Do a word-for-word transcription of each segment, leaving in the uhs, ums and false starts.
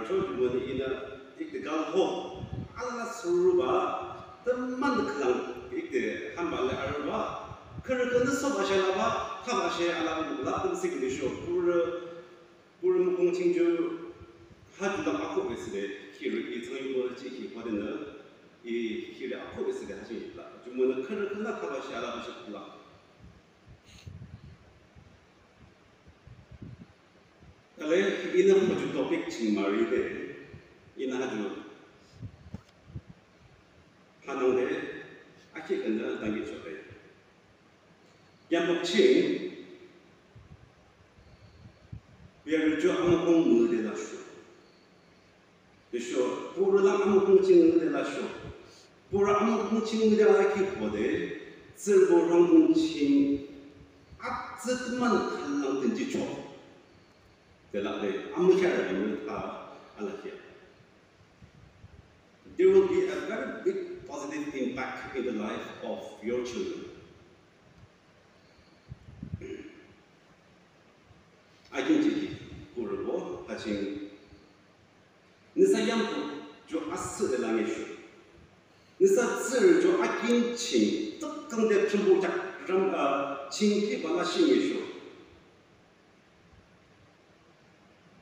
Sho jumonü inü ekde galho alala suruba, tümüde khülang ekde hanbah le arübah, khürü khürünü sobashe alabah, thabashe alabah la tümüsüki de sho, purü, purü mukhung ching ju ha ju dang akhuhbe thsüde, khürü i thsangyubo jihkhi hodenü, i khürü akhuhbe thsüde ha ching la. Jumonü khürü khürünü thabashe alabah she la. Tale, inü ha ju topic ching maride, inü ha ju hanangde, akhi kanda dangi chode. Yamuk ching, biyarü ju amukhung müde lasho. Tüsho, purü lang amukhung ching müde lasho. Purü amukhung ching müde alakhi hode, tsührübo rhangdung ching atsü tümüde khülang tünjicho. Tela de, amükheah de mü tha alakhi. There will be a very big positive impact in the life of your children. Akin jihkhi, purübo, ha ching. Nüsa yamkhün ju asühde langisho. Nüsa tsührü ju akin ching, tükküngde Thrünpuh jak ram, ah, ching ki bala shingisho.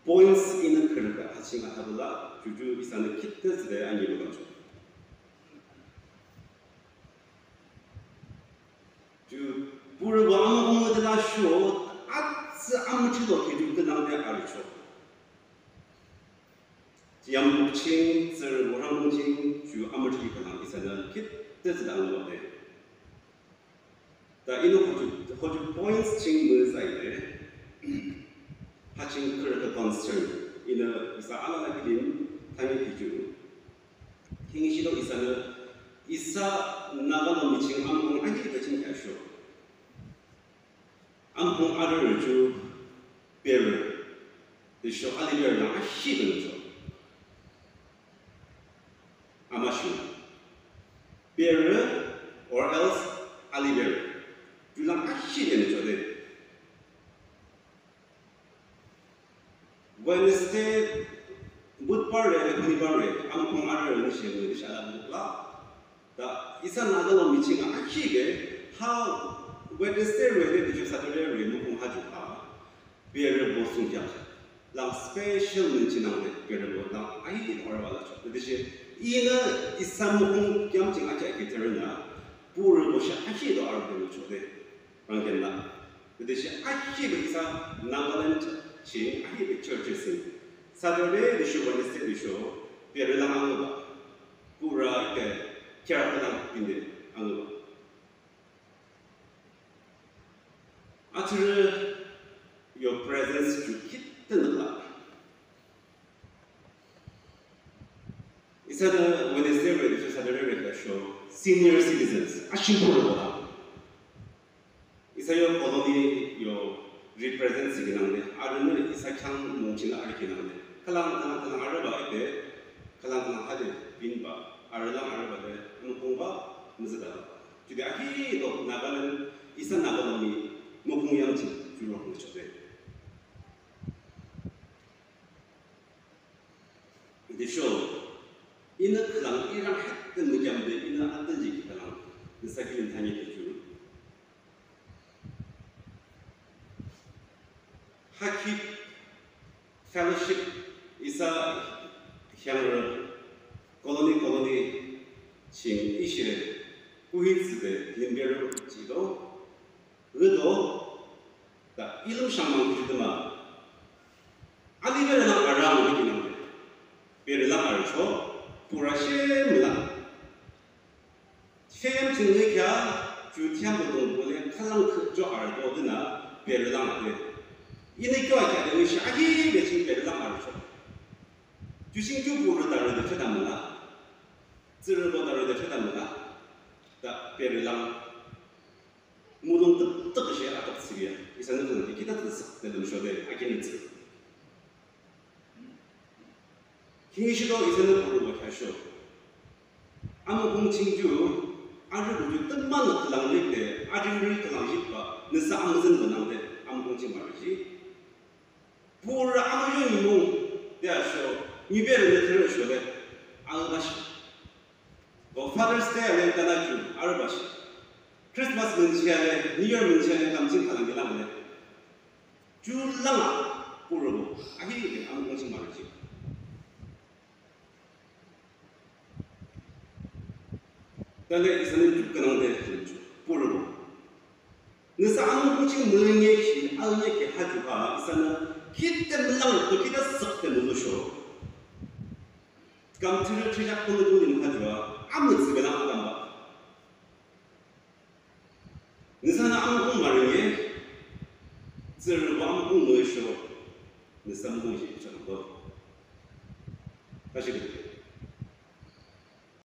Points inü khürü ha ching atabula, ju ju isanü kitte thsüde ani lugacho. Ju purübo amukhung müde lasho, atsü amüchilo ki ju künangde arücho. Yamuk ching, tsührübo rhangdung ching, ju amüchilo künang isanü kitte thsüde anglode. Ta inü ha ju, ha ju points ching müzahde, ha ching khürü concern, inü isa alala kilim, thangi ki ju. Khihni shido isanü, isa Naga lomi ching amukhung ahi ta ching kya sho. Amukhung arü ju berü, tüsho aliberü lang ahi ta cho. Amashu. Berü or else aliberü. Ju lang ahi ta cho de. Wednesday, Budbar re, Shonibar re, amukhung arü re, nüshe, nüshe alabah la. Ta, isa Naga lomi ching ahi ke, ha, Wednesday re, de, de, Saturday re, mukhung ha ju ha. Berübo sungkheak. Lang special mün chinang de, berübo lang, ahi, or wala cho. De, de, she, inü, isa mukhung yam ching ahi, ahi, terena. Purübo she, ahi, do, arü, de, cho, de. Rangkhen la. Tütüshe ahibe isa Nagaland ching ahibe churches in Saturday tüsho Wednesday tüsho berü lang angübah. Pura ike kheak lang binde angübah. Atürü yo presence ju kitte nükla. Isanü Wednesday re tüsho Saturday re tüsho senior citizens, ashimbo re bola. Isa yo colony yo represent thsükhi nangde, arünü isa khyang mung chingnü arükhi nangde. Khülang, khülang, khülang arübah ite, khülang, khülang hade binbah, arü lang arübah de, mukhungbah, müzüda. Jide ahi do Nagaland, isa Naga lomi, mukhung yam ching, jurok müchode. Tüsho, inü khülang irang hüttün mükyamde, inü atünji ki khülang, nüsa kilim thani ki jurü. Hakhi fellowship isa khyang colony colony ching ishe kuhi tsüde limberü jido, rüdo, ta ilüm shangmang kuhi tüma. Aliberü lang arang kuhi nang. Berü lang arücho, pura shemülang. Shem ching nü kya, ju thiam bu dong bu le, khülang khü jo arü do dina, berü lang de. Inü kyo kya de shi ahi be ching berü lang arü cho. Ju ching ju bu rü da rü de chedam la. Tsü rü bo da rü de chedam la. Da berü lang. Mulong tık tık shi atak siya. Isa nü kya kita tık sak de lüm sho de, akin tsü. Khihni shido isanü puro wa kya sho. Amukhung ching ju, arü ju tümünü khülang lide, arü rü khülang yipba, nüsa amüzün ba nangde, amukhung ching marü ji. Pura amukhung nimung, de a sho, Nihbuhrünü thürüsho le, arübah shi. O Father's Day le tana ju arübah shi. Christmas münchi le, New Year münchi le kam ching khülang ki lang le. Ju lang a, purübo, ahihkhüh amukhung ching marüji. Tüle isanü ju künangde ju purübo. Nüsa amukhung ching mülüngeki, alüngeki ha ju a, isanü khide mülang to khide sükde mülusho. Kam thürü thüjak kunu kunu ha ju a, amütsü belang akamba. Nüsanü amukhung marünge, tsührübo amukhung müsho, nüsa amukhung shi changdo. Tashi